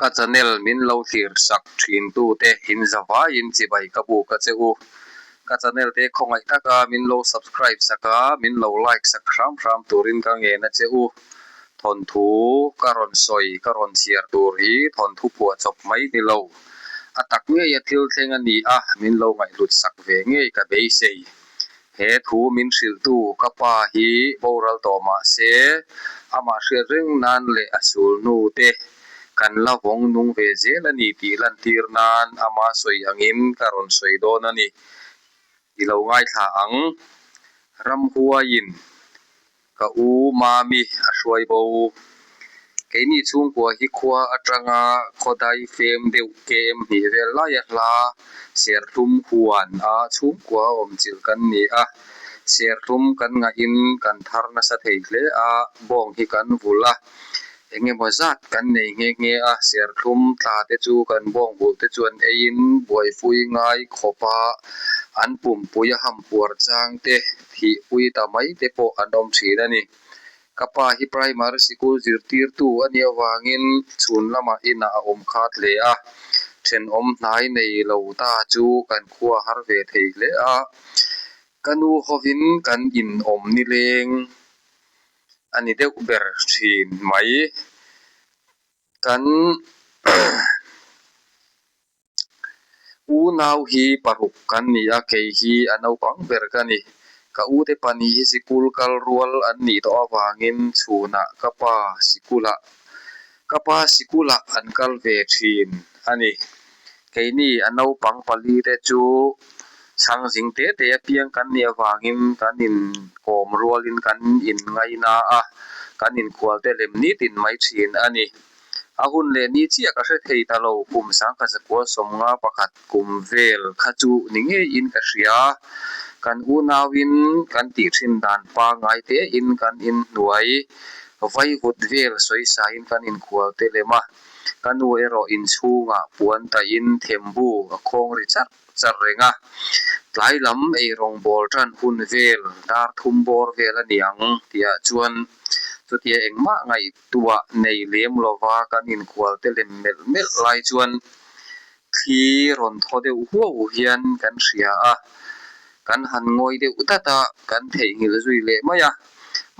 Ka channel min lo thlir sak thin tu te in zavaiin chibai ka buk a che u. Ka channel te khawngaih taka min lo subscribe sak a, min lo like sak hram hram turin ka ngen a che u. Thawnthu ka rawn sawi ka rawn chhiar tur hi thawnthu phuah chawp mai ni lo. A tak ngei a thil thleng a ni a, min lo ngaihhlut sak ve ngei ka beisei. He thu min hrilhtu ka pa hi boral tawh mah se, amah hriat reng nan leh a sul hnu te kan la vawng nung ve zel a ni tih lantir nan ama sawi angin ka rawn sawi dawn a ni. I lo ngaithla ang. Ramhuaiin Ka u Mami a hruai bo. Keini chhungkua hi khua atanga khawdai fem deuh KM hnih vel laia hla Serthlum huan a chhungkua awm chilh kan ni a. Serthlum kan ngahin kan thar nasa thei hle a, bawng hi kan vulh a. Engemaw zat kan nei nghe nghe a, serthlum tla te chu kan bawng vulh te chuan eiin buaipui ngai khawp a, an pumpui a hampuar chang te, thihpui ta mai te pawh an awm thin a ni. Ka pa hi primary sikul zirtirtu a nih avangin chhun lamah inah a awm khat hle a, thenawm hnai nei lo ta chu kan khua har ve thei hle a, ka nu hovin kan inawm nileng a ni deuh ber thin mai. Kan unau hi paruk kan ni a, kei hi a naupang ber ka ni. Ka ute pahnih hi sikul kal rual an nih tawh avangin chhunah ka pa sikulah ka pa sikulah an kal ve thin a ni. Keini a naupang pali te chu chhang zing te te apiang kan nih avangin kan inkawm rualin kan inngaina a, kan inkhual te lem nitin mai thin a ni. A hun leh ni chiah ka hre thei ta lo, kum sangkhat zakua 51 kum vel kha chu ni ngeiin ka hria. Kan unauin kan tih thin dan pangngai tein kan inhnuai vaivut vel sawisain kan inkhual te lem a. Ka nu erawh inchhungah puan taihin thembu a khawng ri charh charh reng a, tlai lam eirawng bawl tan hun vel dar thum bawr vel a ni ang tihah chuan chutia engmah ngaihtuah nei lem lova kan inkhual te lem melh melh lai chuan thli rawn thaw deuh huau hian kan hria a, kan han ngawi deuh dat a, kan theihnghilh zui leh mai a.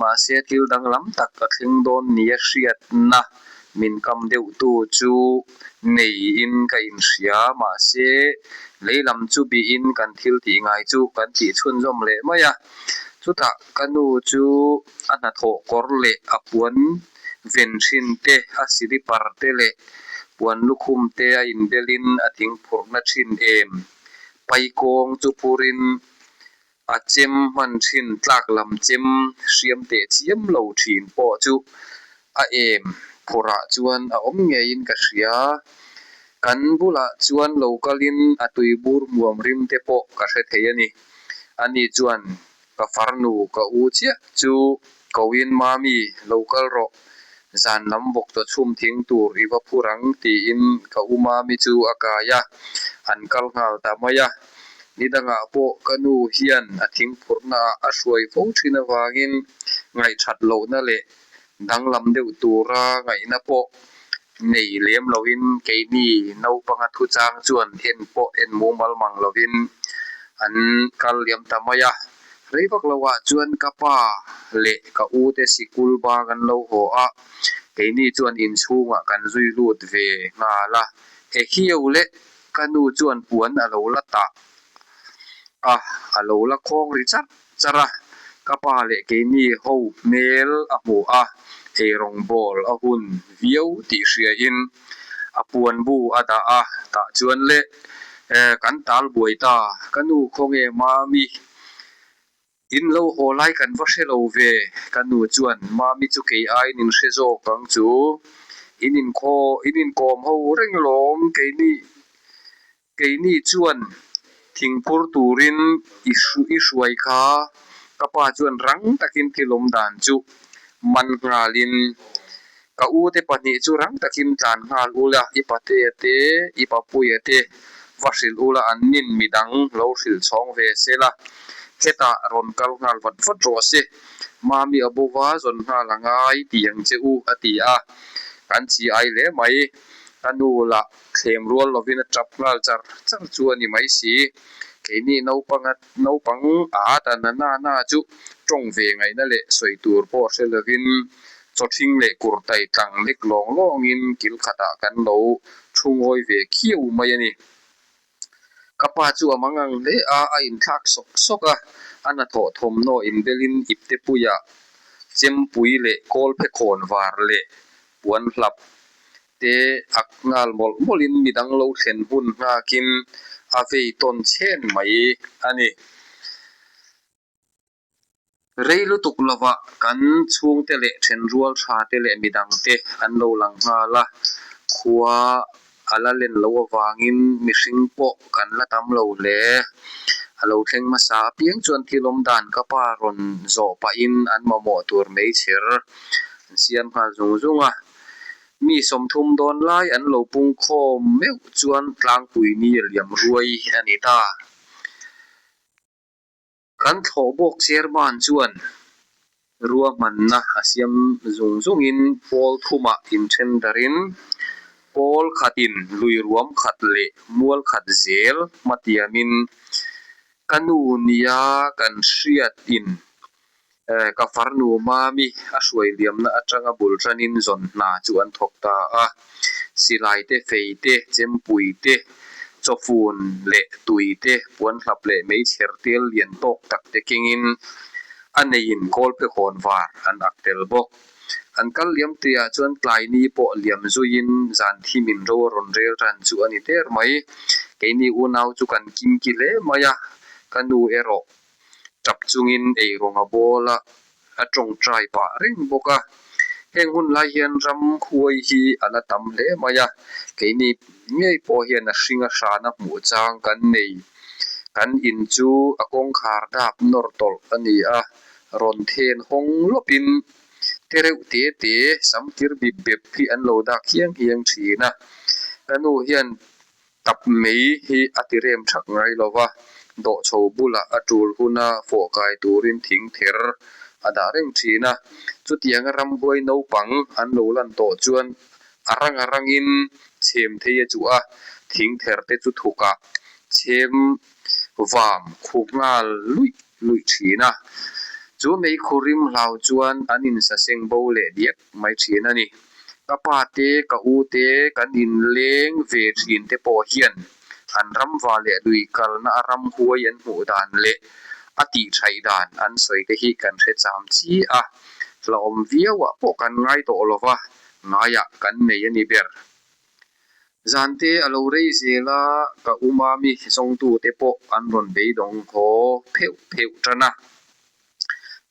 Mahse thil danglam tak a thleng dawn nia hriatna min kam deuh tu chu neiin ka inhria. Mahse lei lam chu bihin kan thil tih ngai chu kan tih chhunzawm leh mai a. Chutah ka nu chu a hnathawh kawr leh a puan ven thin te, a silipar te leh puan lukhum te a inbelin a thingphurhna thin em? Paikawng chu phurin A chem hman thin tlak lam chem hriam teh chiam lo thin pawh chu a em phurah chuan a awm ngeiin ka hria. Kan bulah chuan lo kalin a tuibur muam rim te pawh ka hre thei a ni. Ani chuan ka farnu ka u chiah chu koin Mami lo kal rawh, zan lam bawk chaw chhum thing tur i va phur ang tiin ka u Mami chu a kai a, an kal nghal ta mai a. Ni dangah pawh ka nu hian a thingphurhnaah a hruai fo thin avangin ngaihthat lohna leh danglam deuh tura ngaihna pawh nei lem loin keini naupanga thuchang chuan en pawh en mumal mang loin an kal liam ta mai a. Rei vak loah chuan ka pa leh ka u te sikul bang an lo haw a, keini chuan inchhungah kan zui lut ve nghal a. Ehiau leh ka nu chuan puan a lo la tah a, a lo la khawng ri charh charh a. Ka pa leh keini ho hmel a hmu a, eirawng bawl a hun viau tih hriain a puan bu a dah a, tah chuan le kan tal buai ta, ka nu khawnge Mami in lo haw lai kan va hre lo ve, ka nu chuan Mami chu kei aiin in hre zawk ang chu, in inkhaw in inkawm ho reng lawm keini Keini chuan thingphur turin i i hruai kha ka pa chuan rang takin thil awm dan chu man nghalin ka u te pahnih chu rang takin tlan nghal ula, i patea te, i papuia te va hrilh ula an nin midang lo hrilh chhawng ve se la, hetah rawn kal nghal vat vat rawh se, Mami a bova zawn nghal a ngai tih ang che u a ti a, kan chi ai hle mai. Ka nu lah thlem rual lovin a tap nghal char char chu a ni mai si. Keini naupanga naupang a ta na na na chu tawng ve ngaihna leh sawi tur pawh hre lovin chawthing leh kurtai tlang lek lawng lawngin kil khatah kan lo thu ngawi ve khiau mai a ni. Ka pa chu a mang ang hle a, a inthlak sawk sawk a, a hnathawh thawmhnaw inbelin iptepuiah chempui leh kawlphe khawn var leh puan hlap te ak nghal mawlh mawlhin midang lo thlen hun nghakin a vei tawn chhen mai a ni. Rei lutuk lovah kan chhungte leh thenrual tha te leh midangte an lo lang nghal a, khua a la len loh avangin mihring pawh kan la tam lo hle. A lo thleng hmasa apiang chuan thil awm dan ka pa rawn zawh pahin an mamawh tur meichher an siam nghal zung zung a. Mi 30 dawn lai an lo pungkhawm meuh chuan tlangpui ni a liam ruai a ni ta. Kan thlawh bawk chairman chuan ruahmanna a siam zung zungin pawl thumah inthen darin pawl khatin lui ruam khat leh mual khat zel hmatiamin ka nu nia kan hriatin Ka farnu Mami a hruai liamna atanga bul tanin zawn hna chu an thawk ta a. Silai te, fei te, chempui te, chawfun leh tui te, puanhlap leh meichher tel lian tawk tak te kengin a neiin kawlpe hawn var an ak tel bawk. An kal liam tuiah chuan tlai ni pawh liam zuiin zan thimin ro a rawn rel ran chu a ni der mai. Keini unau chu kan kimki hle mai a, ka nu erawh Tap chungin eirawng a bawl a, a tawngtai pah reng bawk a. Heng hun lai hian ram huai hi a la tam hle mai a, keini ngei pawh hian a hring a hrana hmuh chang kan nei. Kan in chu a kawngkhar dap nawr tawlh a ni a, rawn then hawng lawpin te reuh te te sam kir bip bep hi an lo dak hiang hiang thin a. Ka nu hian Tap mai hi a ti rem thak ngai lo va, dawhchho bulah a tul huna fawh kai turin thing ther a dah reng thin a. Chutianga ramhuai naupang an lo lan tawh chuan a rang a rangin chhem thei a chuh a, thing ther te chu thukah chhem vam khu nghal luih luih thin a. Chu meikhu rim hlau chuan an insaseng bo leh diak mai thin a ni. Ka pa te, ka u te, kan inleng ve thin te pawh hian an ramva leh lui kalna a ramhuai an hmuh dan leh a tihṭhaih dan an sawi te hi kan hre cham chi a, hlauhawm viauah pawh kan ngai tawh lo va, ngaiah kan nei a ni ber. Zante a lo rei zel a, ka u mami zawngtute pawh an rawn beidawng haw pheuh pheuh tan a.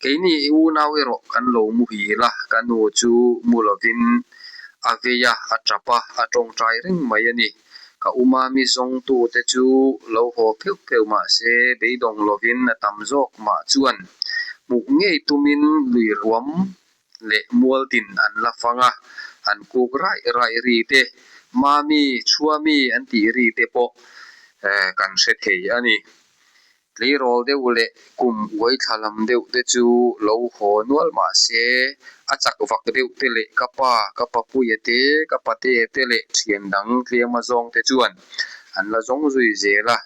Keini i unau erawh kan lo muhil a, ka nu chu mu lovin a vei a, a tap a, a tawngtai reng mai a ni. Ka u mami zawngtute chu lo haw pheuh pheuh mah se beidawng lovin a tam zawk mah chuan hmuh ngei tumin lui ruam leh mualtin an la fang a, an kuk raih raih ri te, Mami, Chhuami an tih ri te pawh kan hre thei a ni. Tleirawl deuh leh kum uai thla lam deuh te chu lo haw nual mah se, a chak vak deuh te leh ka pa, ka papuia te, ka patea te leh thian dang tlema zawng te chuan an la zawng zui zel a.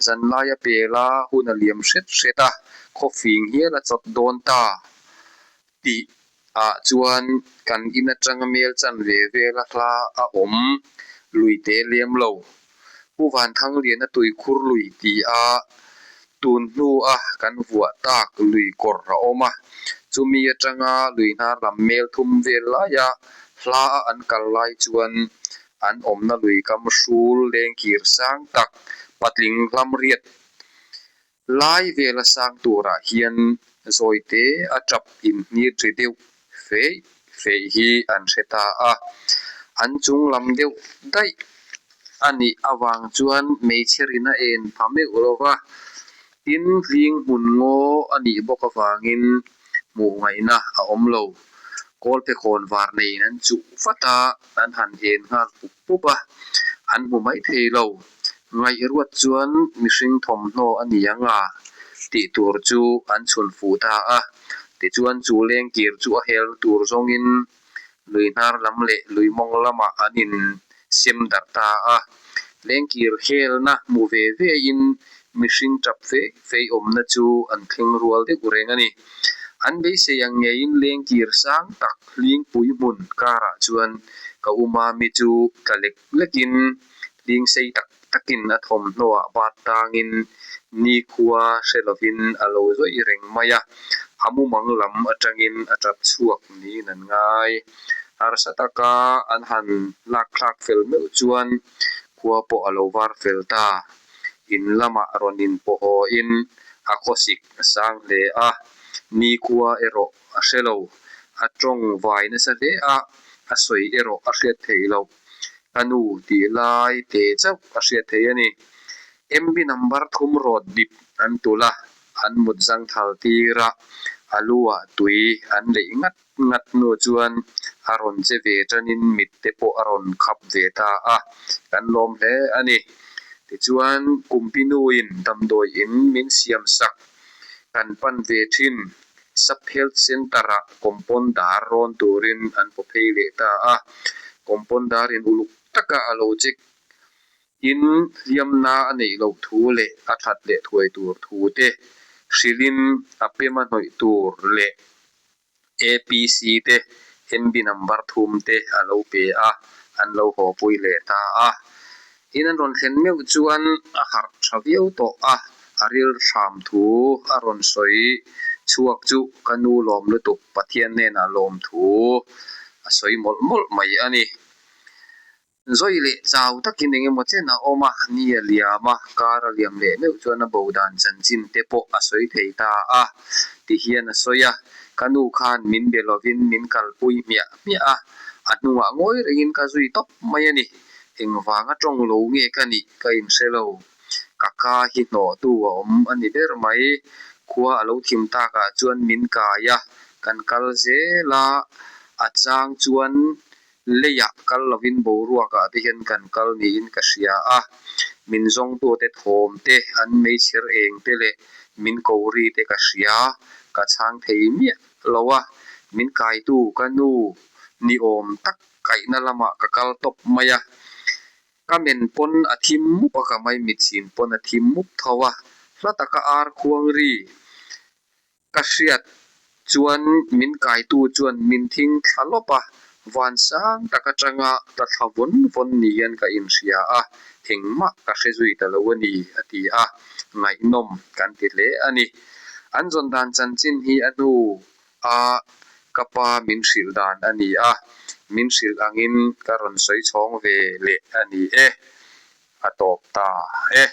Zanlaia pela hun a liam hret hret a, khawfing hial a chawt dawn ta. Tih ah chuan kan in atanga mel chan ve vel a hla a awm lui te lem lo. Pu Vanthangliana tuikhur lui ti a tun hnu a kan vuah tak lui kawr a awm a, chumi atanga lui hnar lam mel thum vel laia hla a an kal lai chuan an awmna lui kam hrul lengkir sang tak patling hlam riat Lai vela sang turah hian zawite a tap inhnir ri deuh feih feih hi an hre ta a, an chung lam deuh daih a nih avang chuan hmeichhe rina en pha meuh lo va, tin hling hmun ngaw a nih bawk avangin hmuh ngaihna a awm lo. Kawlpe khawn var neiin an chuh vat a, an han en nghal pup pup a, an hmu mai thei lo. Ngaihruat chuan mihring thawmhnaw a ni ang a tih tur chu an chhun fuh ta a. Tichuan chu lengkir chu a helna tur zawngin lui hnar lam leh lui mawng lamah an in. sem darh ta a. Lengkir helna hmu ve ve in mihring tap fe fe awmna chu an thleng rual deuh reng a ni. An beisei ang ngeiin lengkir sang tak hlingpui hmun karah chuan ka u Mami chu tla lek lekin hling sei tak takin a thawmhnawah bat tangin nikhua hre lovin a lo zawih reng mai a, a mumang lam atangin a tap chhuak niin an ngai. Harsa taka an han lak thlak fel meuh chuan khua pawh a lo var fel ta. In lamah rawn inpawh haw-in a khawsik a sang hle a, nikhua erawh a hre lo. A tawng vai nasa hle a, a sawi erawh a hriat theih loh. Ka nu tih lai te chauh a hriat theih a ni. MB number thum rawt dip an tulh a, an mut zangthal tir a, a lu ah tui an leih ngat ngat hnu chuan a rawn che ve tanin mit te pawh a rawn khap ve ta a, kan lawm hle a ni. Tichuan, Kumpinuin damdawi in min siam sak kan pan ve thin. Sub Health Centre-ah compounder rawn turin an paw phei leh ta a, compounder-in uluk taka a lo check in hliamna a neih loh thu leh a that leh thuai tur thu te hrilhin a pema hnawih tur leh APC te MB number thum te a lo pe a, an lo haw pui leh ta a. In an rawn thlen meuh chuan a harh tha viau tawh a, a ril hram thu a rawn sawi chhuak chu ka nu lawm lutuk Pathian hnenah lawm thu a sawi mawlh mawlh mai a ni. Zawi leh chau takin eng emaw chen a awm a, ni a liam a, kar a liam leh meuh chuan a bo dan chanchin te pawh a sawi thei ta a, ti hian a sawi a, ka nu khan min be lovin min kalpui hmiah hmiah a, a hnungah ngawi rengin ka zui tawp mai a ni. Engvanga tawng lo nge ka nih ka inhre lo. Ka ka hi hnawhtu a awm a ni ber mai. Khua a lo thim takah chuan min kai a, kan kal zel a, a chang chuan leiah kal lovin boruakah te hian kan kal niin ka hria a. Min zawngtute thawm te, an meichher eng te leh min ko ri te ka hria, ka chhang thei miah lo a. Min kaitu ka nu ni awm tak Kaihna lamah ka kal tawp mai a, ka men pawn a thim mup a, ka maimit chhin pawn a thim mup tho a, hla taka ar khuang ri ka hriat chuan min kaitu chuan min thing thla lawp a, van sang tak atanga tla thla vawn vawn ni hian ka inhria a, engmah ka hre zui ta lo a ni, a ti a, ngaihnawm kan ti hle a ni. An zawn dan chanchin hi a hnu a, ka pa min hrilh dan a ni a, min hrilh angin ka rawn sawi chhawng ve leh a ni e, a tawp ta e.